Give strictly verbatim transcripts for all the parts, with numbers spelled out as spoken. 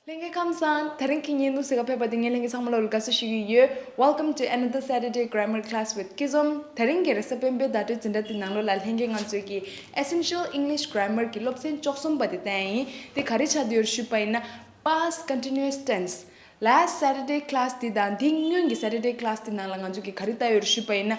ལྷན་རྒྱས་ཁམས་བཟང་། དེ་རིང་གི་བརྙན་ཐུང་གཟིགས་ག་ཕེབས་པ་དེ་ངས་ལྷན་རྒྱས་ཚང་མ་ལ་དགའ་བསུ་ཞུ་གི་ཡོད། Welcome to another Saturday Grammar Class with Kizom. དེ་རིང་གི་རེས་གཟའ་སྤེན་པའི་བརྡ་སྤྲོད་འཛིན་གྲྭ་དེ་ནང་ལོགས་ལ་ལྷན་རྒྱས་ང་ཚོས་ཀྱི་Essential English Grammar གི་སློབ་ཚན་བཅུ་གསུམ་པ་དེ་བསྟན་ཡིན། དེ་ག་རེ་ཆགས་བསྡད་ཡོད་ཞུས་པ་ཡིན་ན། Past Continuous Tense. Last Saturday class དེ་དང་དེ་སྔོན་གྱི་Saturday class དེ་ནང་ལ་ང་ཚོས་ཀྱི་ག་རེ་བལྟས་ཡོད་ཞུས་པ་ཡིན་ན།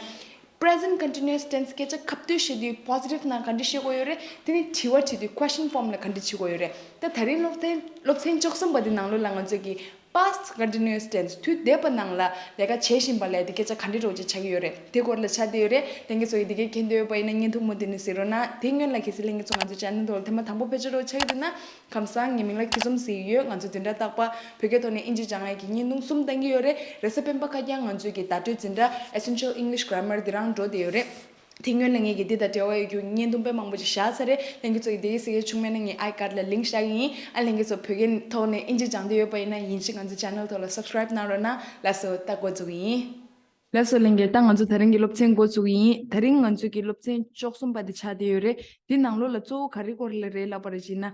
Present continuous tense སྐད་ཆ་ཁ་བསྡུས་བཤད་དུས་positive ནང་ག་འདྲ་བཤད་དགོས་ཡོད་རེད། དེ་ནས་དྲི་བ་དྲིས་དུས་question form ལ་ག་འདྲ་བྱེད་དགོས་ཡོད་རེད། ད་དེ་རིང་སློབ་ཚན་སློབ་ཚན་བཅུ་གསུམ་པ་དེ་ནང་ལོགས་ལ་ང་ཚོས་ཀྱི་past continuous tense དུས་འདས་པ་ནང་ལ་ལས་ཀ་བྱེད་བཞིན་པ་ལབ་དེ་སྐད་ཆ་ག་འདྲ་འདྲ་བོ་ཅིག་ཆགས་ཀྱི་ཡོད་རེད། དེ་སྐོར་ལ་ཆགས་བསྡད་ཡོད་རེད། ལྷན་རྒྱས་ཚོ་ཡིས་དེ་གའི་མཁྱེན་འདོད་ཡོད་པ་ཡིན་ན་བརྙན་ཐུང་མུ་མཐུད་ནས་གཟིགས་རོགས་གནང་། དེ་སྔོན་ལ་གལ་སྲིད་ལྷན་རྒྱས་ཚོ་ང་ཚོའི་channel ཐོག་ལ་ཐེངས་མ་དང་པོ་ཕེབས་ཆ་འདྲ་བོ་ཆགས་ཀྱི་འདུག་ན། ཁམས་བཟང་། ངའི་མིང་ལ་ཁི་ཙུམ་ཟེར་གྱི་ཡོད། ང་ཚོ་བདུན་ཕྲག་རྟག་པར་བོད་སྐད་ཐོག་ནས་དབྱིན་ཇི་སྦྱང་ཡས་ཀྱི་བརྙན་ཐུང་གསུམ་བཏང་གི་ཡོད་རེད། རེས་གཟའ་སྤེན་པ་ཁ་རྐྱང་ང་ཚོའི་གི་བརྡ་སྤྲོད་འཛིན་གྲྭ་Essential English Grammar འདི་རང་འགྲོ་བསྡད་ཡོད་རེད། དེ་སྔོན་ལ་ངས་ཀྱི་འདི་དང་འབྲེལ་བ་ཡོད་རྒྱུ་བརྙན་ཐུང་དཔེ་མང་པོ་ཅིག་བཞག་ཚར་རེད། ལྷན་རྒྱས་ཚོ་ཡིས་དེ་གའི་གཟིགས་ཡས་བྱུང་མེད་ན་ངས་ཨའི་ཀཌ་ལ་link བཞག་གི་ཡིན། ཨ་ལྷན་རྒྱས་ཚོ་བོད་སྐད་ཐོག་ནས་དབྱིན་ཇི་སྦྱང་འདོད་ཡོད་པ་ཡིན་ན་ཡིན་གཅིག་ང་ཚོའི་channel ཐོག་ལ་subscribe གནང་རོགས་གནང་། ལགས་སོ། ད་འགོ་འཛུགས་ཀྱི་ཡིན། ལགས་སོ་ལྷན་རྒྱས། ད་ང་ཚོ་དེ་རིང་གི་སློབ་ཚན་འགོ་འཛུགས་ཀྱི་ཡིན། དེ་རིང་ང་ཚོའི་གི་སློབ་ཚན་བཅུ་གསུམ་པ་དེ་ཆགས་བསྡད་ཡོད་རེད། འདི་ནང་ལོགས་ལ་གཙོ་བོ་ག་རེ་སྐོར་ལ་རེད་ལབ་པ་རེད་ཅེ་ན།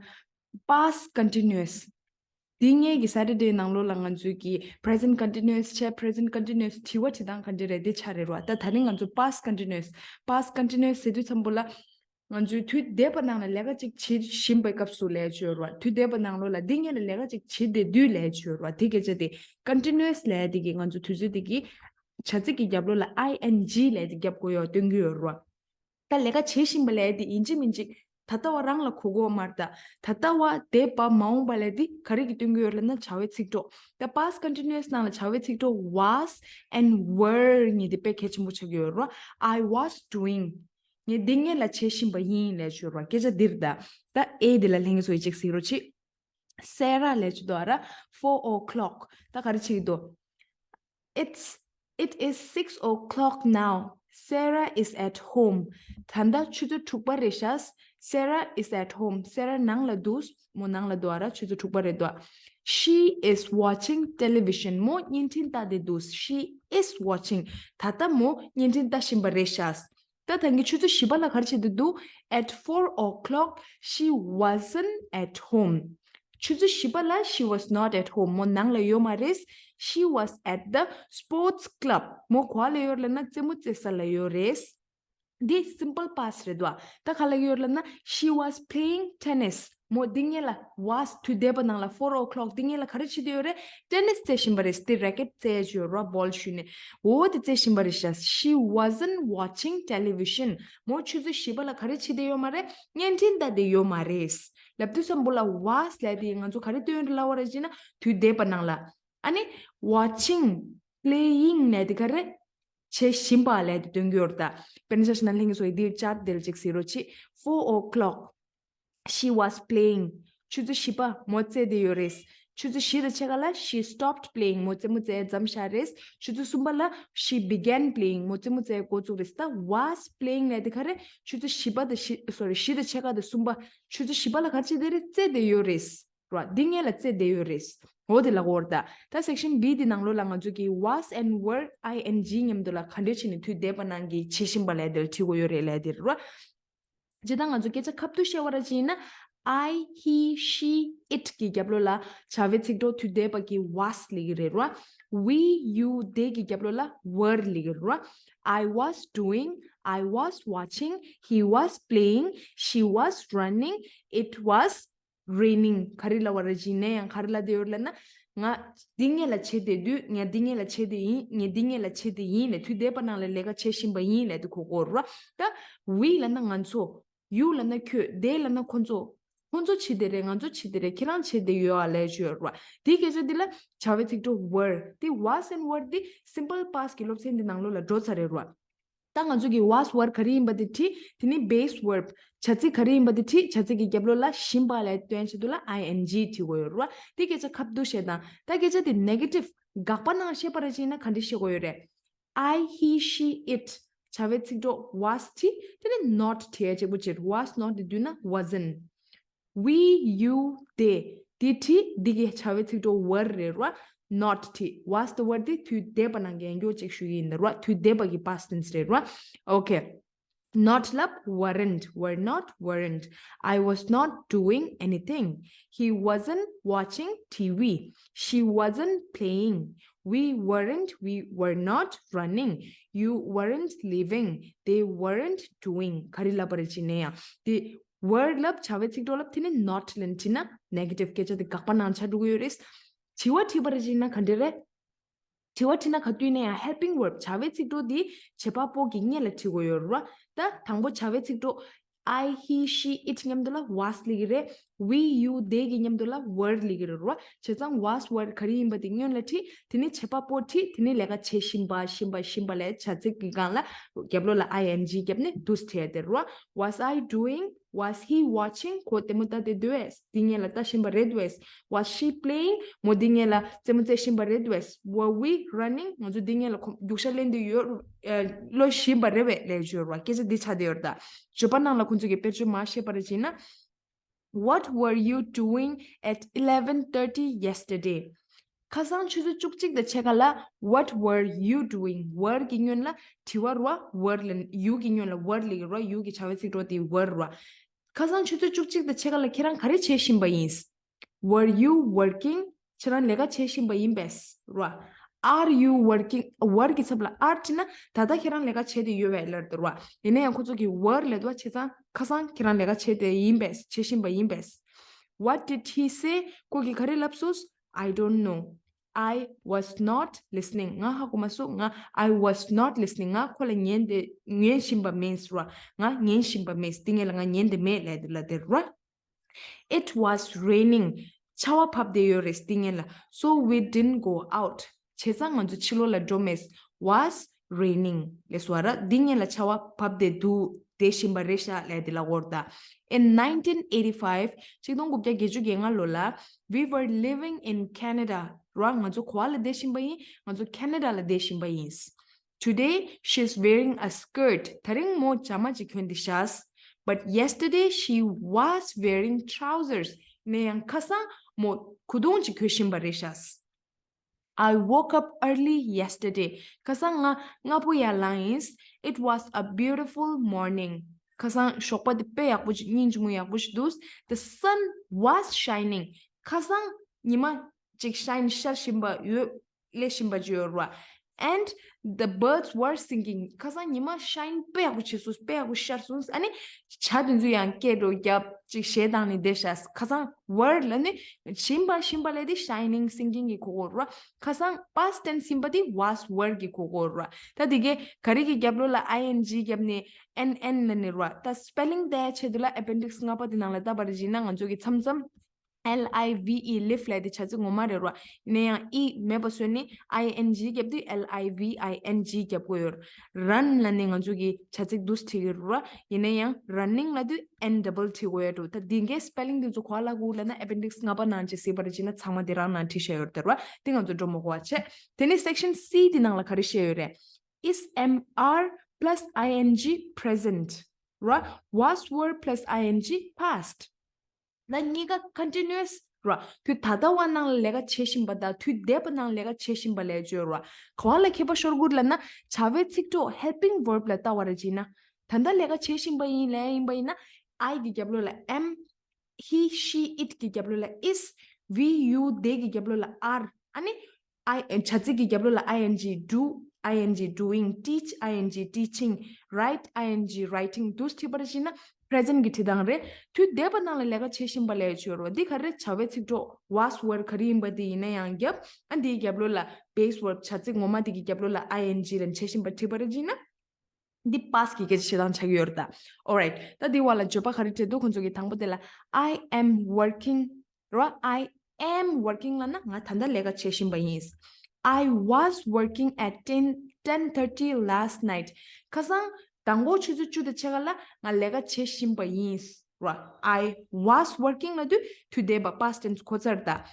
Past continuous། འདི་སྔོན་གྱི་Saturday ནང་ལོགས་ལ་ང་ཚོས་ཀྱི་present continuous བྱས། Present continuous དྲི་བ་དྲིས་སྟངས་ག་འདྲ་རེད་དེ་ཆགས་རེད་ར། ད་དེ་རིང་ང་ཚོ་past continuous། Past continuous ཟེར་དུས་ཙམ་པོ་ལ། ང་ཚོས་དུས་འདས་པ་ནང་ལ་ལས་ཀ་ཅིག་བྱེད་བཞིན་པའི་སྐབས་སུ་ལབ་ཡས་ཡོད་ར། དུས་འདས་པ་ནང་ལོགས་ལ་འདི་སྔོན་ལ་ལས་ཀ་ཅིག་བྱེད་བསྡད་དུས་ལབ་ཡས་ཡོད་ར། དེ་སྐད་ཆ་དེ་continuous ལབ་ཡས་དེ་གི་ང་ཚོ་དུས་ཚོད་དེ་གི་བྱ་ཚིག་གི་རྒྱབ་ལོགས་ལ་ing ལབ་ཡས་དེ་རྒྱབ་དགོས་ཡོད་སྟོན་གྱི་ཡོད་ར། ད་ལས་ཀ་བྱེད་བཞིན་པ་ལབ་ཡས་དེ་ཡིན་གཅིག་མིན་གཅིག་ད་ལྟ་བ་རང་ལ་གོ་གོ་མ་རེད། ད་ད་ལྟ་བ་འདས་པ་མ་འོངས་པ་ལབ་ཡས་དེ་ག་རེ་གི་སྟོན་གྱི་ཡོད་ལབ་ན་བྱ་བའི་ཚིག་གྲོགས། ད་past continuous ནང་ལ་བྱ་བའི་ཚིག་གྲོགས་was and were གཉིས་དེ་དཔེ་གལ་ཆེན་པོ་ཆགས་ཀྱི་ཡོད་ར། I was doing. ངས་འདི་སྔོན་ལ་བྱེད་བཞིན་པ་ཡིན་ལབ་ཡས་ཡོད་ར། སྐད་ཆ་འདིར་ད། ད་ཨེ་འདི་ལ་ལྷན་རྒྱས་ཚོ་ཡིས་ཅིག་གཟིགས་རོགས་གྱིས། Sarah ལབ་ཡས་ཅིག་འདུག་ཨ་ར། Four o'clock ད་ག་རེ་བྱེད་ཀྱི་འདུག It's it is six o'clock now. Sarah is at home. ད་ལྟ་ཆུ་ཚོད་དྲུག་པ་རེད་ཤག Sarah is at home. Sarah ནང་ལ་འདུག་མོ་ནང་ལ་འདུག་ཨ་ར། ཆུ་ཚོད་དྲུག་པ་རེད་འདུག She is watching television. མོ་བརྙན་འཕྲིན་ལྟ་བསྡད་འདུག She is watching. ད་ལྟ་མོ་བརྙན་འཕྲིན་ལྟ་བཞིན་པ་རེད་ཤག་ད་ད་གིན་ཆུ་ཚོད་བཞི་པ་ལ་ག་རེ་བྱེད་དུ་འདུག At four o'clock, she wasn't at home. ཆུ་ཚོད་བཞི་པ་ལ་she was not at home. མོ་ནང་ལ་ཡོད་མ་རེད། She was at the sports club. མོ་ག་པར་ལ་ཡོད་ལབ་ན་རྩེད་མོ་རྩེ་ས་ལ་ཡོད་རེད། འདི་simple past རེད་འདུག་ད་ག་ལ་ཡོད་ལབ་ན་she was playing tennis. མོ་འདི་སྔོན་ལ་was དུས་འདས་པ་ནང་ལ་four o'clock འདི་སྔོན་ལ་ག་རེ་བྱེད་དུ་ཡོད་རེད། Tennis རྩེ་བཞིན་པ་རེད། འདི་racket རྩེ་ཡས་ཡོད་ར། ball ཞུས་ནས་འོ་དེ་རྩེ་བཞིན་པ་རེད་ཤག She wasn't watching television. མོ་ཆུ་ཚོད་བཞི་པ་ལ་ག་རེ་བྱེད་དེ་ཡོད་མ་རེད། བརྙན་འཕྲིན་ལྟ་དེ་ཡོད་མ་རེད། ལབ་དུས་ཙམ་པོ་ལ་was ལབ་དེ་ང་ཚོ་ག་རེ་སྟོན་རེད་ལབ་པ་རེད་ཅེ་ན་དུས་འདས་པ་ནང་ལ། ཨ་ནི་watching, playing ལབ་དེ་ག་རེ། བྱེད་བཞིན་པ་ལབ་དེ་སྟོན་གྱི་ཡོད་རེད་ད། དཔེར་ན་ཆ་བཞག་ན་ལྷན་རྒྱས་ཚོ་ཡིས་འདིར་chart དེ་ལ་ཅིག་གཟིགས་རོགས་གྱིས། Four o'clock. She was playing. ཆུ་ཚོད་བཞི་པ་མོ་རྩེ་དེ་ཡོད་རེད། ཆུ་ཚོད་བཞི་དང་ཕྱེད་ཀ་ལ་she stopped playing. མོ་རྩེད་མོ་རྩེ་མཚམས་བཞག་རེད། ཆུ་ཚོད་གསུམ་པ་ལ་she began playing. མོ་རྩེད་མོ་རྩེ་འགོ་བཙུགས་རེད། ད་was playing ལབ་དེ་ག་རེ། ཆུ་ཚོད་བཞི་པ་དང་བཞི་sorry བཞི་དང་ཕྱེད་ཀ་དང་གསུམ་པ། ཆུ་ཚོད་བཞི་པ་ལ་ག་རེ་བྱེད་དེ་རེད། རྩེ་དེ་ཡོད་རེད། ར། འདི་སྔོན་ལ་རྩེ་དེ་ཡོད་རེད། འོ་དེ་ལ་གོ་ར་ད། ད་section B དེ་ནང་ལོགས་ལ་ང་ཚོ་གི་was and were ing མཉམ་དུ་ལ་ག་འདྲས་བྱས་ནས་དུས་འདས་པ་ནང་གི་བྱེད་བཞིན་པ་ལབ་དེ་ལ་བྲིས་དགོས་ཡོད་རེད་ལབ་དེ་ར། ཇི་ལྟར་ང་ཚོ་སྐད་ཆ་ཁ་བསྡུ་བཤད་པ་ར་ཅིག་ཡིན་ན། I, he, she, it གི་རྒྱབ་ལོགས་ལ་བྱ་བའི་ཚིག་གྲོགས་དུས་འདས་པ་གི་was སླེབས་ཀྱི་རེད་ར། We, you, they གི་རྒྱབ་ལོགས་ལ་were སླེབས་ཀྱི་རེད་ར། I was doing, I was watching, he was playing, she was running, it was raining ག་རེ་ལབ་པ་རེད་ཅེ་ན་ཡང་ག་རེ་ལབ་བསྡད་ཡོད་ལབ་ན། ང་འདི་སྔོན་ལ་བྱས་བསྡད་དུས། ངས་འདི་སྔོན་ལ་བྱས་བསྡད་ཡིན། ངས་འདི་སྔོན་ལ་བྱས་བསྡད་ཡིན་ལབ། དུས་འདས་པ་ནང་ལ་ལས་ཀ་བྱེད་བཞིན་པ་ཡིན་ལབ་དེ་གོ་གོ་ར། ད་we ལབ་ན་ང་ཚོ། you ལབ་ན་ཁྱོད། they ལབ་ན་ཁོ་ཚོ། ཁོ་ཚོ་བྱས་བསྡད་རེད། ང་ཚོ་བྱས་བསྡད་རེད། ཁྱེད་རང་བྱས་བསྡད་ཡོད་ཨ་ལབ་ཡས་ཡོད་ར། དེའི་སྐད་ཆ་འདི་ལ་བྱ་བའི་ཚིག་གྲོགས་were། དེ་was and were འདི་simple past གི་སློབ་ཚན་འདི་ནང་ལོགས་ལ་འགྲོ་ཚར་རེད་ར། ད་ང་ཚོ་གི་was were ག་རེ་ཡིན་པ་དེ་བྲིས། དེ་ནི་base verb བྱ་ཚིག་ག་རེ་ཡིན་པ་དེ་བྲིས། བྱ་ཚིག་གི་རྒྱབ་ལོགས་ལ་བཞིན་པ་ལབ་སྟོན་ཆེད་དུ་ལ་ing བྲིས་དགོས་ཡོད་རེད་བ། དེ་སྐད་ཆ་ཁ་བསྡུ་བཤད་དང་། ད་སྐད་ཆ་དེ་negative དགག་པ་ནང་བཤད་པ་རེད་ཅེ་ན་ག་འདྲ་བཤད་དགོས་ཡོད་རེད། I, he, she, it བྱ་བའི་ཚིག་གྲོགས་was བྲིས། དེ་ནི་not བྲིས་ཡ་གཅིག་པུ་བྱེད། was not དེ་བསྡུས་ན་wasn't། We, you, they དེ་བྲིས། འདི་གི་བྱ་བའི་ཚིག་གྲོགས་were རེད་ར། not བྲིས། was དང་were དེ་དུས་འདས་པ་ནང་གི་ཡང་སྐྱར་ཅིག་ཞུ་གི་ཡིན་ར། དུས་འདས་པ་གི་past tense རེད་ར། Okay. Not ལབ། weren't, were not, weren't. I was not doing anything. He wasn't watching T V. She wasn't playing. We weren't, we were not running. You weren't leaving. They weren't doing. ག་རེ་ལབ་པ་རེད་ཅེ་ན་ཡང་དེ་were ལབ། བྱ་བའི་ཚིག་གྲོགས་ལབ། དེ་ནས་not ལབ་བྲིས་ན་negative སྐད་ཆ་དེ་དགག་པ་ནང་ཆགས་འགྲོ་གི་ཡོད་རེད། དྲི་བ་དྲིས་པ་རེད་ཅེ་ན་ག་འདྲ་རེད། དྲི་བ་དྲིས་ན་ག་དུས་ནས་ཡང་helping verb བྱ་བའི་ཚིག་གྲོགས་འདི་བྱེད་པ་པོ་གི་སྔོན་ལ་བྲིས་དགོས་ཡོད་རེད་བ། ད་དང་པོ་བྱ་བའི་ཚིག་གྲོགས་I, he, she, it མཉམ་དུ་ལ་was སླེབས་ཀྱི་རེད། We, you, they གི་མཉམ་དུ་ལ་were སླེབས་ཀྱི་རེད་བ། བྱས་ཙང་was, were ག་རེ་ཡིན་པ་དེ་སྔོན་ལ་བྲིས། དེ་ནས་བྱེད་པ་པོ་བྲིས། དེ་ནས་ལས་ཀ་བྱེད་བཞིན་པ། བཞིན་པ། བཞིན་པ་ལས་བྱ་ཚིག་གི་སྒང་ལ་རྒྱབ་ལོགས་ལ་ing བརྒྱབ་ནས་འདུག་སེ་བྲིས་ཡ་དེ་རེད་བ། Was I doing? Was he watching? ཁོ་ལྟད་མོ་ལྟ་བསྡད་འདུག་གས། འདི་སྔོན་ལ་ལྟ་བཞིན་པ་རེད་འདུག་གས། Was she playing? མོ་འདི་སྔོན་ལ་རྩེད་མོ་རྩེ་བཞིན་པ་རེད་འདུག་གས། Were we running? ང་ཚོ་འདི་སྔོན་ལ་ཁོ་རྒྱུག་ཤར་ལེན་འདི་ཡོད། ཨ། ལོ་བཞིན་པ་རེད་བས་ལས་བརྗོད་ར། སྐད་ཆ་འདི་ཆགས་བསྡད་ཡོད་རེད་ད། བརྗོད་པ་ནང་ལ་ཁོ་ཚོ་གི་དཔེར་བརྗོད་མར་བཤད་པ་རེད་བྱས་ན། What were you doing at eleven thirty yesterday? ཁ་སང་ཆུ་ཚོད་བཅུ་གཅིག་དང་ཕྱེད་ཀ་ལ། What were you doing? Were གི་སྔོན་ལ་དྲི་བ་ར། Were ལ་you གི་སྔོན་ལ་were སླེབས་ཀྱི་ར། You གི་བྱ་བའི་ཚིག་གྲོགས་དེ་were ར། ཁ་སང་ཆུ་ཚོད་བཅུ་གཅིག་དང་ཕྱེད་ཀ་ལ་ཁྱེད་རང་ག་རེ་བྱེད་བཞིན་པ་ཡིན། Were you working? ཁྱེད་རང་ལས་ཀ་བྱེད་བཞིན་པ་ཡིན་པས་ར། Are you working? Were གི་ཚབ་ལ་are བྲིས་ན་ད་ལྟ་ཁྱེད་རང་ལས་ཀ་བྱས་ཏེ་ཡོད་པའི་ལབ་དེ་ར། ཡིན་ན་ཡང་ཁོ་ཚོ་གིས་were ལབ་དུས་བྱས་ཙང་ཁ་སང་ཁྱེད་རང་ལས་ཀ་བྱས་ཏེ་ཡིན་པས། བྱེད་བཞིན་པ་ཡིན་པས། What did he say? ཁོ་གིས་ག་རེ་ལབ་སོང་། I don't know. I was not listening. ང་ཧ་གོ་མ་སོང་། ང་I was not listening. ང་ཁོ་ལ་ཉན་ཏེ་ཉན་བཞིན་པ་མིན་ར། ང་ཉན་བཞིན་པ་མིན། འདི་སྔོན་ལ་ང་ཉན་ཏེ་མེད་ལབ་དེ་ལབ་དེ་ར། It was raining. ཆར་པ་བབས་བསྡད་ཡོད་རེད་འདི་སྔོན་ལ། So we didn't go out. བྱས་ཙང་ང་ཚོ་ཕྱི་ལོགས་ལ་འགྲོ་མེད། Was raining ལབ་སོང་བ་ར། འདི་སྔོན་ལ་ཆར་པ་བབས་བསྡད་འདུག་བསྡད་བཞིན་པ་རེད་ཤག་ལབ་དེ་ལབ་ཀྱི་ཡོད་རེད་ད། In nineteen eighty-five, ཆིག་སྟོང་དགུ་བརྒྱ་བརྒྱད་ཅུ་གྱ་ལྔ་ལོ་ལ། We were living in Canada ར། ང་ཚོ་ག་པར་ལ་བསྡད་བཞིན་པ་ཡིན། ང་ཚོ་Canada ལ་བསྡད་བཞིན་པ་ཡིན། Today, she's wearing a skirt. དེ་རིང་མོ་ཇ་མ་ཅིག་གྱོན་ཏེ་ཤག But yesterday, she was wearing trousers. ཡིན་ན་ཡང་ཁ་སང་མོ་གོས་ཐུང་ཅིག་གྱོན་བཞིན་པ་རེད་ཤག I woke up early yesterday. ཁ་སང་ང་སྔ་པོ་ཡར་ལངས་ཡིན། It was a beautiful morning. ཁ་སང་ཞོགས་པ་དེ་དཔེ་ཡག་པོ་ཅིག་སྙིང་རྗེ་མོ་ཡག་པོ་ཞིག་འདུག The sun was shining. ཁ་སང་ཉི་མ་ཅིག་shine ཤར་བཞིན་པ་ཡོད། སླེབས་བཞིན་པ་ཅིག་ཡོད་རེད་བ། And the birds were singing. ཁ་སང་ཉི་མ་shine དཔེ་ཡག་པོ་བྱས་སོང་། དཔེ་ཡག་པོ་ཤར་སོང་། ཨ་ནི་བྱ་དེ་ཚོ་ཡང་སྐད་རུ་རྒྱབ་ཅིག་གཞས་བཏང་ནས་བསྡད་ཤག་ཁ་སང་were ལབ་ནི་བཞིན་པ། བཞིན་པ་ལབ་དེ་shining, singing གི་གོ་གི་ཡོད་རེད་བ། ཁ་སང་past tense ཡིན་པ་དེ་was, were གི་གོ་གི་ཡོད་རེད་བ། ད་དེ་གས་ག་རེ་གི་རྒྱབ་ལོགས་ལ་ing བརྒྱབ་ནས་ན་ན་ལབ་ནི་རེད་བ། ད་spelling བལྟ་ཡ་ཆེད་དུ་ལ་appendix ལྔ་པ་དེ་ནང་ལ་ལྟ་བ་རེད་བྱས་ན་ང་ཚོ་གི་མཚམས་མཚམས། L I V E, live ལབ་དེ་བྱ་ཚིག་ངོ་མ་རེད་ར། ཡིན་ན་ཡང་E མེད་པ་བཟོས་ནས་I N G བརྒྱབ་དུས་L I V I N G བརྒྱབ་དགོས་ཡོད། Run ལབ་ནས་ང་ཚོ་གི་བྱ་ཚིག་འདུག་སེ་བྲིས་ཀྱི་རེད་ར། ཡིན་ན་ཡང་running ལབ་དུས་N double བྲིས་དགོས་ཡོད་འགྲོ། ད་འདི་གའི་spelling དེ་ཚོ་ག་པར་ལབ་དགོས་ལབ་ན་appendix ལྔ་པ་ནང་ཅིག་གཟིགས་པ་རེད་བྱས་ན་ཚང་མ་དེ་རང་ནང་བྲིས་བཞག་ཡོད་རེད་ར། དེ་ང་ཚོ་འགྲོ་མ་དགོས་པ་བྱས། དེ་ནས་section C དེ་ནང་ལ་ག་རེ་བཤད་ཡོད་རེད། Is M R plus I N G present ར། Was, were plus I N G past. ད་གཉིས་ཀ་continuous ར། དུས་ད་ལྟ་བ་ནང་ལ་ལས་ཀ་བྱེད་བཞིན་པ་དང་དུས་འདས་པ་ནང་ལས་ཀ་བྱེད་བཞིན་པ་ལས་བརྗོད་ར། ག་པར་ལ་ཁྱད་པར་ཤོར་གྱི་ཡོད་ལབ་ན་བྱ་བའི་ཚིག་གྲོགས་helping verb ལ་ལྟ་བ་རེད་བྱས་ན། ད་ལྟ་ལས་ཀ་བྱེད་བཞིན་པ་ཡིན་ལབ་ཡིན་པ་ཡིན་ན་I གི་རྒྱབ་ལོགས་ལ་am, he, she, it གི་རྒྱབ་ལོགས་ལ་is, we, you, they གི་རྒྱབ་ལོགས་ལ་are ཨ་ནི། I བྱ་ཚིག་གི་རྒྱབ་ལོགས་ལ I N G, do, I N G, doing, teach, I N G, teaching, write, I N G, writing འདུག་སེ་བྲིས་པ་རེད་བྱས་ན་present གི་བྲིས་སྟངས་རེད། དུས་འདས་པ་ནང་ལ་ལས་ཀ་བྱེད་བཞིན་པ་ལབ་ཡ་ཅིག་ཡོད་རེད་བ། འདི་ག་རེ་རེད། བྱ་བའི་ཚིག་གྲོགས་was, were ག་རེ་ཡིན་པ་དེ་ཡིན་ན་ཡང་རྒྱབ། ཨ་འདིའི་རྒྱབ་ལོགས་ལ་base verb བྱ་ཚིག་ངོ་མ་དེ་གི་རྒྱབ་ལོགས་ལ I N G ལབ་བྱེད་བཞིན་པ་བྲིས་པ་རེད་བྱས་ན། འདི་past གི་སྐད་ཆ་བྱེད་སྟངས་ཆགས་ཀྱི་ཡོད་རེད་ད། Alright. ད་འདི་བར་ལ་བརྗོད་པ་ག་རེ་སྤྲད་འདུག་ཁོང་ཚོ་གི་དང་པོ་དེ་ལ་I am working ར། I am working ལབ་ན་ང་ད་ལྟ་ལས་ཀ་བྱེད་བཞིན་པ་ཡིན། I was working at ten, ten thirty last night. ཁ་སང་མདང་དགོང་ཆུ་ཚོད་བཅུ་དང་ཕྱེད་ཀ་ལ་ང་ལས་ཀ་བྱེད་བཞིན་པ་ཡིན་ར། I was working ལབ་དུས་དུས་འདས་པ་past tense གོ་ཚར་ད།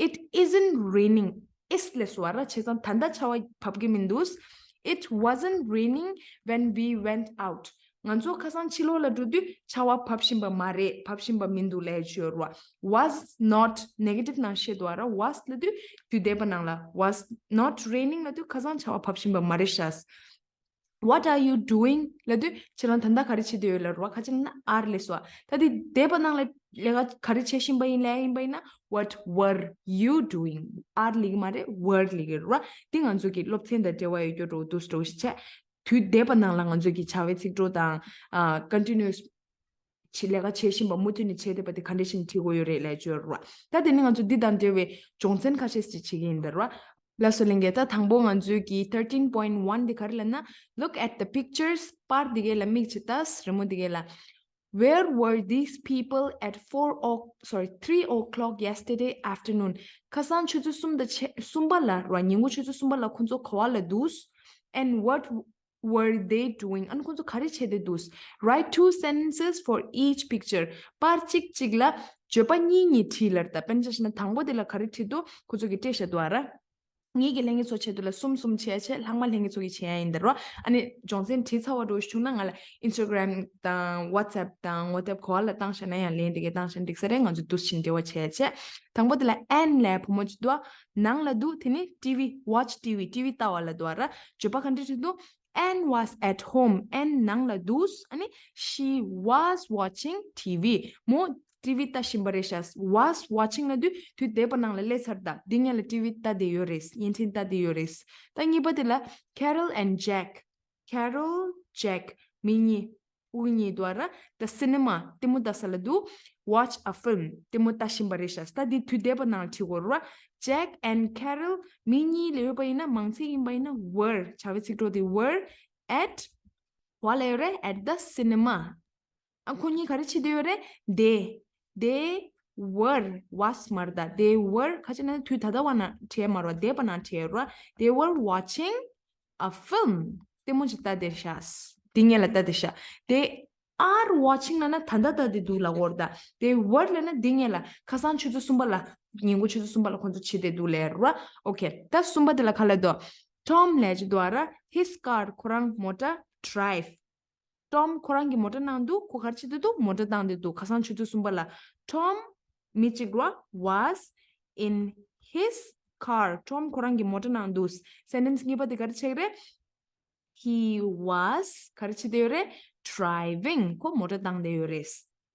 It isn't raining. Is ལབ་སོང་བ་ར། བྱས་ཙང་ད་ལྟ་ཆར་པ་བབས་ཀྱི་མི་འདུག It wasn't raining when we went out. ང་ཚོ་ཁ་སང་ཕྱི་ལོགས་ལ་འགྲོ་དུས་ཆར་པ་བབས་བཞིན་པ་མ་རེད། བབས་བཞིན་པ་མི་འདུག་ལབ་ཡ་ཅིག་ཡོད་རེད་བ། Was not negative ནང་བཤད་འདུག་བ་ར། Was ལབ་དུས་དུས་འདས་པ་ནང་ལ། Was not raining ལབ་དུས་ཁ་སང་ཆར་པ་བབས་བཞིན་པ་མ་རེད་ཤག What are you doing? ལབ་དུས་ཁྱེད་རང་ད་ལྟ་ག་རེ་བྱེད་དུ་ཡོད་ལབ་རེད་བ། ཁ་ཅིག་ན་are ལབ་སོང་བ། ད་དེ་འདས་པ་ནང་ལ་ལས་ཀ་ག་རེ་བྱེད་བཞིན་པ་ཡིན་ལབ་ཡིན་པ་ཡིན་ན། What were you doing? Are ལབ་ཀྱི་མ་རེད། Were ལབ་ཀྱི་རེད་བ། དེ་ང་ཚོ་གི་སློབ་ཚན་དང་འབྲེལ་བ་ཡོད་རྒྱུ་འདྲ་བོ་འདུག་སེ་འདྲ་བོ་ཞིག་བྱས། དུས་འདས་པ་ནང་ལ་ང་ཚོ་གི་བྱ་བའི་ཚིག་གྲོགས་དང་ཨ་continuous ཆེད་ལས་ཀ་བྱེད་བཞིན་པ་མུ་མཐུད་ནས་བྱས་བསྡད་པ་དེ་ག་འདྲ་ཞིག་བྲིས་དགོས་ཡོད་རེད་ལབ་ཀྱི་ཡོད་རེད་བ། ད་དེ་ནི་ང་ཚོ་འདི་དང་འབྲེལ་བའི་སྦྱོང་ཚན་ཁ་ཤས་ཤིག་བྱེད་ཀྱི་ཡིན་ད་རེད་བ། ལགས་སོ་ལྷན་རྒྱས། ད་དང་པོ་ང་ཚོའི་གི་thirteen point one འདི་ག་རེ་ལབ་ན། Look at the pictures. པར་འདི་གའི་ལ་མིག་ཅིག་ལྟ། རི་མོ་འདི་གའི་ལ། Where were these people at four o'clock, sorry, three o'clock yesterday afternoon? ཁ་སང་ཆུ་ཚོད་གསུམ་དང་ཕྱེད་གསུམ་པ་ལ་རེད་བ། ཉིན་གུང་ཆུ་ཚོད་གསུམ་པ་ལ་ཁོང་ཚོ་ག་བ་ལ་འདུག And what were they doing? ཨ་ནི་ཁོང་ཚོ་ག་རེ་བྱས་ཏེ་འདུག Write two sentences for each picture. པར་གཅིག་གཅིག་ལ་བརྗོད་པ་གཉིས་གཉིས་བྲིས་ལབ་རེད། ད་དཔེར་ན་ཆ་བཞག་ན་དང་པོ་དེ་ལ་ག་རེ་བྲིས་འདུག་ཁོང་ཚོ་གིས་སྤྲད་བཞག་འདུག་ཨ་ར། ངེད་ཀྱི་ལྷན་རྒྱས་ཚོ་ཆེད་དུ་ལ་གསུམ་གསུམ་བྱས་བྱས། ལྷག་མ་ལྷན་རྒྱས་ཚོ་གིས་བྱས་ཡ་ཡིན་ད་རེད་བ། ཨ་ནི་སྦྱོང་ཚན་བྲིས་ཚར་བ་འདྲ་བོ་ཞིག་བྱུང་ན་ང་ལ་Instagram དང་WhatsApp དང་WhatsApp ག་བ་ལ་བཏང་བཞག་ན་ཡང་ལན་དེ་གའི་བཏང་བཞག་ན་འགྲིག་ས་རེད། ང་ཚོ་འདུག་སེ་འབྲེལ་བ་བྱས་བྱས། དང་པོ་དེ་ལ་an ལབ་བུ་མོ་ཅིག་འདུག་ཨ། ནང་ལ་འདུག་དེ་ནི་TV, watch TV, TV ལྟ་བ་ལ་འདུག་ཨ་ར། བརྗོད་པ་ག་འདྲ་ཞིག་འདུག Anne was at home. Anne ནང་ལ་འདུག་ཨ་ནི་she was watching TV. མོ་TV ལྟ་བཞིན་པ་རེད་ཤག was watching ལབ་དུས་དུས་འདས་པ་ནང་ལ་སླེབས་ཚར། ད་འདི་སྔོན་ལ་TV ལྟ་བསྡད་ཡོད་རེད། བརྙན་འཕྲིན་ལྟ་བསྡད་ཡོད་རེད། ད་གཉིས་པ་དེ་ལ་Carol and Jack. Carol, Jack མི་གཉིས། དབུ་གཉིས་འདུག་ཨ་ར། The cinema ལྟད་མོ་ལྟ་ས་ལ་འདུག Watch a film ལྟད་མོ་ལྟ་བཞིན་པ་རེད་ཤག་ད་འདི་དུས་འདས་པ་ནང་ལ་བྲིས་དགོས་རེད་བ། Jack and Carol མི་གཉིས་ལབ་ཡོད་པ་ཡིན་ན། མང་ཚིག་ཡིན་པ་ཡིན་ན་were བྱ་བའི་ཚིག་གྲོགས་དེ་were at ག་བ་ལ་ཡོད་རེད། At the cinema. ཨ་ཁོ་གཉིས་ག་རེ་བྱེད་བསྡད་ཡོད་རེད། They, they were, was མ་རེད་ད། They were ག་ཅི་ན་དུས་ད་ལྟ་བ་ནང་བྲིས་མ་རེད་བ། འདས་པ་ནང་བྲིས་རེད་བ། They were watching a film. ལྟད་མོ་ཅིག་ལྟ་བསྡད་ཤག་འདི་སྔོན་ལ་ལྟ་བསྡད་ཤག They are watching ལབ་ན་ད་ལྟ་ལྟ་བསྡད་འདུག་ལབ་དགོས་རེད་ད། They were ལབ་ན་འདི་སྔོན་ལ་ཁ་སང་ཆུ་ཚོད་གསུམ་པ་ལ། ཉིན་གུང་ཆུ་ཚོད་གསུམ་པ་ལ་ཁོང་ཚོ་བྱེད་བསྡད་འདུག་ལབ་རེད་བ། Okay, ད་གསུམ་པ་དེ་ལ་ག་ལབ་འདུག Tom ལབ་ཀྱི་འདུག་ཨ་ར། His car ཁོ་རང་མོ་ཊ་drive. Tom ཁོ་རང་གི་མོ་ཊ་ནང་འདུག་ཁོ་ག་རེ་བྱེད་དུ་འདུག་མོ་ཊ་བཏང་སྟེ་འདུག་ཁ་སང་ཆུ་ཚོད་གསུམ་པ་ལ། Tom མི་གཅིག་ར། Was in his car. Tom ཁོ་རང་གི་མོ་ཊ་ནང་འདུག Sentence གཉིས་པ་དེ་ག་རེ་ཆགས་རེད། He was ག་རེ་བྱེད་དེ་ཡོད་རེད། Driving. ཁོ་མོ་ཊ་བཏང་སྟེ་ཡོད་རེད།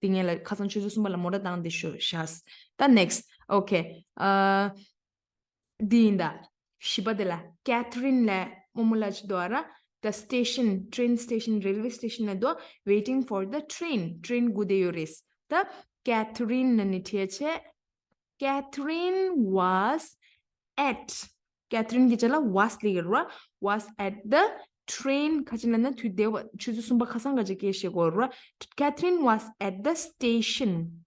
དེ་ངས་ལ་ཁ་སང་ཆུ་ཚོད་གསུམ་པ་ལ་མོ་ཊ་བཏང་སྟེ་ཤོ་ཤག་ད་next. Okay. ཨ། འདི་ཡིན་ད། བཞི་པ་དེ་ལ་Catherine ལ་རྨོ་མོ་ལ་ཅི་འདུག་ཨ་ར། The station, train station, railway station ལ་འདུག Waiting for the train. Train སྒུག་བསྡད་ཡོད་རེད། ད་Catherine ལ་ནི་བྲིས་བྱས། Catherine was at. Catherine གི་རྗེས་ལ་was ལབ་ཀྱི་རེད་བ། Was at the train. ག་ཅི་ལབ་ན་དུས་འདས་པ་ཆུ་ཚོད་གསུམ་པ་ཁ་སང་ག་ཅི་སྐད་བཤད་དགོས་རེད་བ། Catherine was at the station.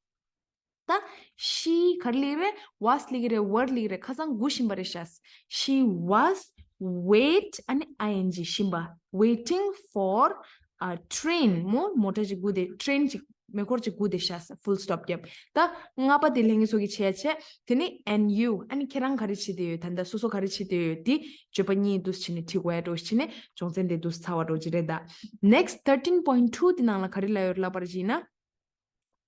ད་she ག་རེ་ལབ་ཀྱི་རེད། Was ལབ་ཀྱི་རེད། Were ལབ་ཀྱི་རེད། ཁ་སང་སྒུག་བཞིན་པ་རེད་ཤག She was wait ཨ་ནི་I N G བཞིན་པ། Waiting for a train. མོ་མོ་ཊ་ཅིག་སྒུག་བསྡད། Train ཅིག་མེ་འཁོར་ཅིག་སྒུག་བསྡད་ཤག Full stop རྒྱབ། ད་ལྔ་པ་དེ་ལྷན་རྒྱས་ཚོ་གིས་བྱས་བྱས། དེ་ནི་and you ཨ་ནི་ཁྱེད་རང་ག་རེ་བྱེད་བསྡད་ཡོད། ད་ལྟ་སོ་སོ་ག་རེ་བྱེད་བསྡད་ཡོད། དེ་བརྗོད་པ་གཉིས་འདུག་སེ་བྱས་ནས་བྲིས་དགོས་ཡ་འདྲ་བོ་ཞིག་བྱས་ནས་སྦྱོང་ཚན་དེ་འདུག་སེ་ཚར་བ་འདྲ་བོ་ཅིག་རེད་ད། Next, thirteen point two དེ་ནང་ལ་ག་རེ་ལབ་ཡོད་ལབ་པ་རེད་ཅེ་ན།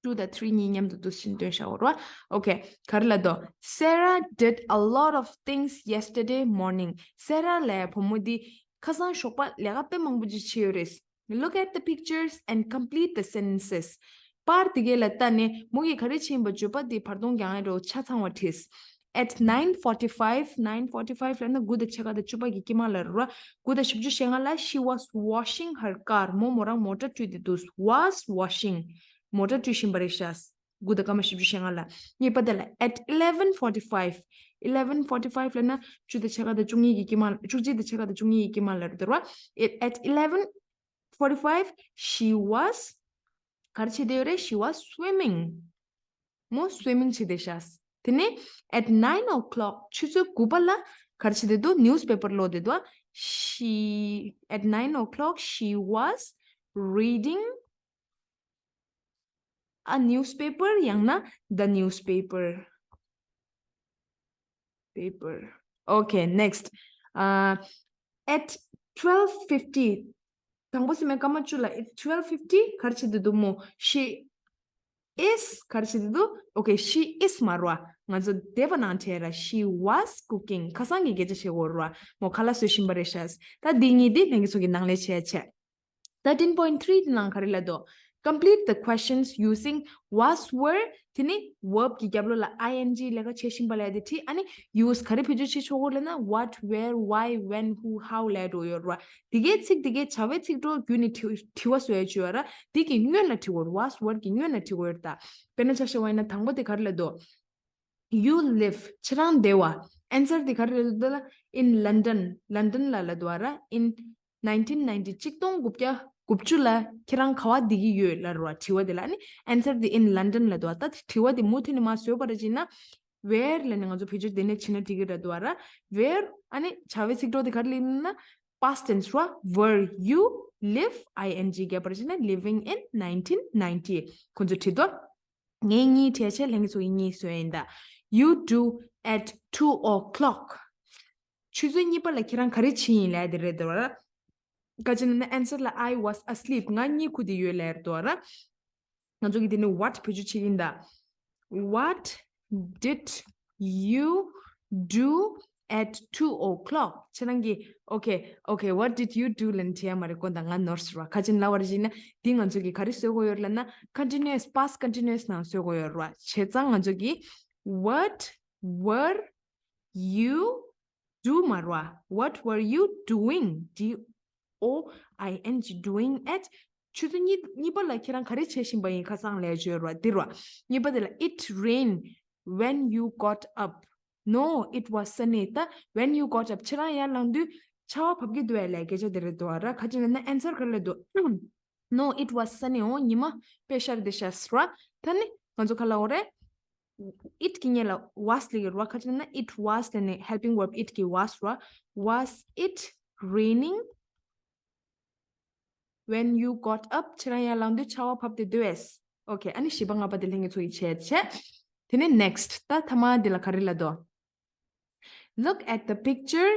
Two དང་three གཉིས་མཉམ་དུ་འདུག་སེ་བྱས་ནས་སྟོན་བཞག་ཡོད་རེད་བ། Okay, ག་རེ་ལབ་འདུག Sarah did a lot of things yesterday morning. སེ་ར་ལབ་བུ་མོ་འདི་ཁ་སང་ཞོགས་པ་ལས་ཀ་དཔེ་མང་པོ་ཅིག་བྱས་ཡོད་རེད། Look at the pictures and complete the sentences. པར་དེ་གའི་ལ་ལྟ་ནས་མོ་གིས་ག་རེ་བྱས་ཡིན་པ་བརྗོད་པ་དེ་བར་སྟོང་རྒྱག་ཡ་འདྲ་བོ་ཆ་ཚང་བ་བྲིས། At nine forty-five, nine forty-five ལབ་ན་དགུ་དང་ཕྱེད་ཀ་དང་བཅུ་པ་གི་དཀྱིལ་མ་ལ་རེད་བ། དགུ་དང་བཞི་བཅུ་ཞེ་ལྔ་ལ། She was washing her car. མོ་མོ་རང་མོ་ཊ་བཀྲུས་ཏེ་འདུག Was washing. མོ་ཊ་བཀྲུས་བཞིན་པ་རེད་ཤག་དགུ་དང་སྐར་མ་བཞི་བཅུ་ཞེ་ལྔ་ལ། གཉིས་པ་དེ་ལ་at eleven forty-five, eleven forty-five ལབ་ན་བཅུ་དང་ཕྱེད་ཀ་དང་བཅུ་གཉིས་ཀྱི་དཀྱིལ་མ། བཅུ་གཅིག་དང་ཕྱེད་ཀ་དང་བཅུ་གཉིས་ཀྱི་དཀྱིལ་མ་ལ་རེད་བ། At eleven forty-five, she was ག་རེ་བྱེད་བསྡད་ཡོད་རེད། She was swimming. མོ་swimming བྱེད་བསྡད་ཤག་དེ་ནས་at nine o'clock ཆུ་ཚོད་དགུ་པ་ལ་ག་རེ་བྱེད་བསྡད་འདུག Newspaper ཀློག་བསྡད་འདུག She, at nine o'clock, she was reading a newspaper ཡང་ན་the newspaper. Paper. Okay, next. Uh, at twelve fifty དང་པོ་སེ་མའི་སྐར་མ་བཅུ་ལ། At twelve fifty ག་རེ་བྱེད་བསྡད་འདུག་མོ། She is ག་རེ་བྱེད་དུ་འདུག okay, she is མ་རེད་བ། ང་ཚོ་འདས་པ་ནང་བྲིས་ར། She was cooking. ཁ་སང་གི་སྐད་ཆ་བཤད་དགོས་རེད་བ། མོ་ཁ་ལག་བཟོ་བཞིན་པ་རེད་ཤག་ད་འདི་གཉིས་འདི་ལྷན་རྒྱས་ཚོ་གི་ནང་ལས་བྱས་བྱས། Thirteen point three དེ་ནང་ག་རེ་ལབ་འདུག Complete the questions using was, were. དེ་ནི་verb གི་རྒྱབ་ལོགས་ལ་ing ལས་ཀ་བྱེད་བཞིན་པ་ལབ་དེ་བྲིས། ཨ་ནི་use ག་རེ་བེད་སྤྱོད་བྱེད་ཆོག་གོ་ལབ་ན། what, where, why, when, who, how ལབ་འགྲོ་ཡོད་རེད་བ། དེ་གའི་ཚིག་དེ་གའི་བྱ་བའི་ཚིག་གྲོགས་བརྒྱུད་ནས་དྲི་དྲི་བ་བཟོ་ཡ་བྱོས་ཡོད་ར། དེ་གི་སྔོན་ལ་བྲིས་དགོས་རེད། was, were གི་སྔོན་ལ་བྲིས་དགོས་ཡོད་རེད་ད། དཔེར་ན་ཆ་བཞག་པ་ཡིན་ན་དང་པོ་དེ་ག་རེ་ལབ་འདུག You live. ཁྱེད་རང་བསྡད་པ། Answer དེ་ག་རེ་ལབ་འདུག་ལ། In London. London ལ་ལབ་འདུག་བ་ར། In nineteen ninety གཅིག་སྟོང་དགུ་བརྒྱ་དགུ་བཅུ་ལ་ཁྱེད་རང་ག་པར་བསྡད་ཀྱི་ཡོད་ལབ་རེད་བ། དྲི་བ་དེ་ལ་ཨ་ནི་answer དེ་in London ལབ་འདུག་བ། ད་དྲི་བ་དེ་མུ་མཐུད་ནས་མར་བཟོས་པ་རེད་བྱས་ན། Where ལབ་ནས་ང་ཚོ་བེད་སྤྱོད་དེ་ནས་བྱེད་ན་འགྲིག་གི་རེད་འདུག་བ་ར། Where ཨ་ནི་བྱ་བའི་ཚིག་གྲོགས་དེ་ག་རེ་ལབ་ཡིན་ན། Past tense ར། Were you, live ing བརྒྱབ་པ་རེད་བྱས་ན་living in nineteen ninety གོ་ཚོད་བྲིས་འདུག་ངས་གཉིས་བྲིས་བྱས་ལྷན་རྒྱས་ཚོ་གིས་གཉིས་བཟོས་ཡིན་ད། You do at two o'clock. ཆུ་ཚོད་གཉིས་པ་ལ་ཁྱེད་རང་ག་རེ་བྱེད་ཡིན་ལབ་དེ་རེད་འདུག་བ། ག་ཅི་ན་ན་answer ལ་I was asleep. ང་གཉིད་ཁུག་བསྡད་ཡོད་ལབ་འདུག་བ། ང་ཚོ་གིས་དེ་ནི་what བེད་སྤྱོད་བྱེད་ཀྱི་ཡིན་ད། What did you do at two o'clock? ཁྱེད་རང་གིས okay, okay, what did you do ལབ་ནས་བྲིས་ཡ་མ་རེད་ཀོ། ད་ང་ནོར་སོང་བ། ག་ཅི་ལབ་པ་རེད་ཟེར་ན་འདི་ང་ཚོ་གིས་ག་རེ་བཟོ་དགོས་ཡོད་ལབ་ན། Continuous, past continuous ནང་བཟོ་དགོས་ཡོད་རེད་བ། བྱས་ཙང་ང་ཚོ་གིས what were you do མ་རེད་བ། What were you doing? D O I N G, doing at. ཆུ་ཚོད་གཉིས་གཉིས་པ་ལ་ཁྱེད་རང་ག་རེ་བྱེད་བཞིན་པ་ཡིན་ཁ་སང་ལབ་བརྗོད་ར་འདི་ར། གཉིས་པ་དེ་ལ་It rained when you got up. No, it was sunny. ད་when you got up ཁྱེད་རང་ཡར་ལངས་དུས་ཆར་པ་བབས་ཀྱི་འདུག་ཨེ་ལབ་སྐད་ཆ་དེ་རེད་འདུག་ཨ་ར། ག་ཅི་ལབ་ན་answer ག་རེ་ལབ་འདུག No, it was sunny. འོ་ཉི་མ་དཔེ་ཤར་བསྡད་ཤག་ར། ད་ནི་ང་ཚོ་ག་ལབ་དགོས་རེད། It གི་སྔོན་ལ་was ལབ་ཀྱི་ར། ག་ཅི་ལབ་ན་it was ལབ་ནས་helping verb it གི་was ར། Was it raining when you got up? ཁྱེད་རང་ཡར་ལངས་དུས་ཆར་པ་བབས་བསྡད་འདུག་ཨེ། Okay, ཨ་ནི་བཞི་པ་ལྔ་པ་དེ་ལྷན་རྒྱས་ཚོ་གིས་བྱས་བྱས། དེ་ནས་next ད་ཐ་མ་འདི་ལ་ག་རེ་ལབ་འདུག Look at the picture.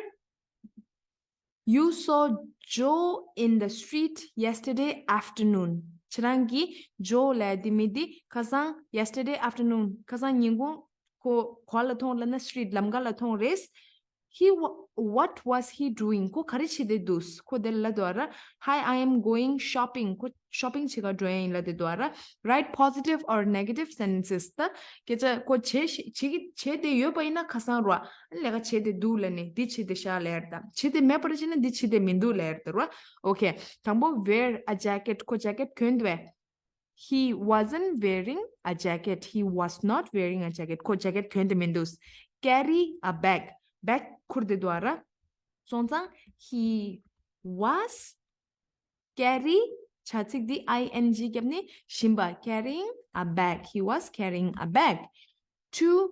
You saw Joe in the street yesterday afternoon. ཁྱེད་རང་གིས་Joe ལབ་དེ་མི་དེ་ཁ་སང་yesterday afternoon ཁ་སང་ཉིན་གུང་ཁོ་ག་ལ་མཐོང་ལབ་ན་street ལམ་ཁ་ལ་མཐོང་རེད། He wa- what was he doing? ཁོ་ག་རེ་བྱེད་དེ་འདུག་ཁོ་དེ་ལ་འདུག་ར། Hi, I am going shopping. ཁོ་shopping བྱེད་ག་འགྲོ་ཡ་ཡིན་ལབ་དེ་འདུག་ར། Write positive or negative sentences. ད་སྐད་ཆ་ཁོ་བྱེད་ཤེས་བྱེད་ཀྱི་བྱེད་དེ་ཡོད་པ་ཡིན་ན་ཁ་སང་ར། ལས་ཀ་བྱེད་དེ་འདུག་ལབ་ནས་འདི་བྱེད་དེ་ཤག་ལབ་ཡ་རེད་ད། བྱེད་དེ་མེད་པ་རེད་བྱས་ན་འདི་བྱེད་དེ་མི་འདུག་ལབ་ཡ་རེད་ད་ར། Okay, དང་པོ་wear a jacket. ཁོ་jacket གྱོན་འདུག་པས། He wasn't wearing a jacket. He was not wearing a jacket. ཁོ་jacket གྱོན་དེ་མི་འདུག Carry a bag. Bag ཁུར་དེ་འདུག་ཨ་ར། སོང་ཙང་he was carry བྱ་ཚིག་འདི I N G བརྒྱབ་ནས་བཞིན་པ། Carrying a bag. He was carrying a bag. To,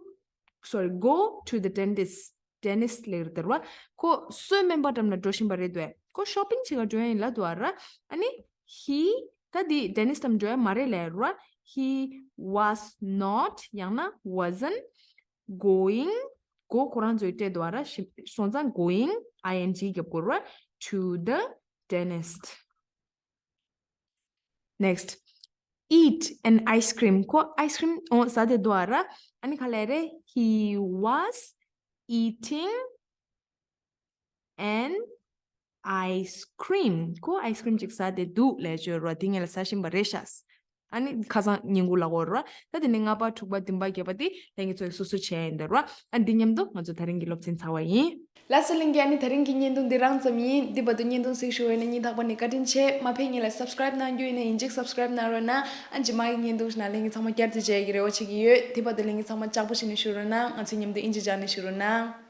sorry, go to the dentist. Dentist ལབ་རེད་ད་ར། ཁོ་གསོས་སྨན་པ་འགྲམ་ལ་འགྲོ་བཞིན་པ་རེད་འདུག་ཁོ་shopping བྱེད་ག་འགྲོ་ཡ་ཡིན་ལབ་འདུག་ཨ་ར། ཨ་ནི་he ད་འདི་dentist འགྲམ་འགྲོ་ཡ་མ་རེད་ལབ་ར། He was not ཡང་ན་wasn't going. Go ཁོ་རང་ཚོས་སྤྲད་འདུག་ཨ་ར། ཞི- སོང་ཙང་going I N G བརྒྱབ་དགོས་ར། To the dentist. Next, eat an ice cream. ཁོ་ice cream འོ་ཟ་དེ་འདུག་ཨ་ར། ཨ་ནི་ག་ལབ་རེད། He was eating an ice cream. ཁོ་ice cream ཅིག་ཟ་དེ་འདུག་ལབ་བརྗོད་ར། དེ་སྔོན་ལ་ཟ་བཞིན་པ་རེད་ཤག་ཨ་ནི་ཁ་སང་ཉིན་གུང་ལ་གོ་ར། ད་དེ་ནས་ལྔ་པ་དྲུག་པ་བདུན་པ་བརྒྱད་པ་དེ་ལྷན་རྒྱས་ཚོས་སོ་སོ་བྱས་ཡིན་འདུག་ར། ཨ་འདི་མཉམ་དུ་ང་ཚོ་ད་རིང་གི་སློབ་ཚན་ཚར་བ་ཡིན། ལགས་སོ་ལྷན་རྒྱས། ཨ་ནི་ད་རིང་གི་བརྙན་ཐུང་འདི་རང་ཙམ་ཡིན། འདི་བར་དུ་བརྙན་ཐུང་གཟིགས་ཞུ་བས་ན་སྙིང་ཐག་པ་ནས་བཀའ་དྲིན་ཆེ། མ་ཕེབས་སྔོན་ལ་subscribe གནང་རྒྱུ་ཡིན་ན་ཡིན་གཅིག་subscribe གནང་རོགས་གནང་། ཨ་རྗེས་མ་གི་བརྙན་ཐུང་ཞིག་ནང་ལྷན་རྒྱས་ཚང་མ་བསྐྱར་དུ་མཇལ་གྱི་རེ་བ་བྱེད་ཀྱི་ཡོད། དེ་བར་དུ་ལྷན་རྒྱས་ཚང་མ་ལྕགས་པོ་བྱས་ནས་བཞུགས་རོགས་གནང་། ང་ཚོའི་མཉམ་དུ་ཨིན་ཇི་སྦྱངས་ནས་བཞུགས་རོགས་གནང་།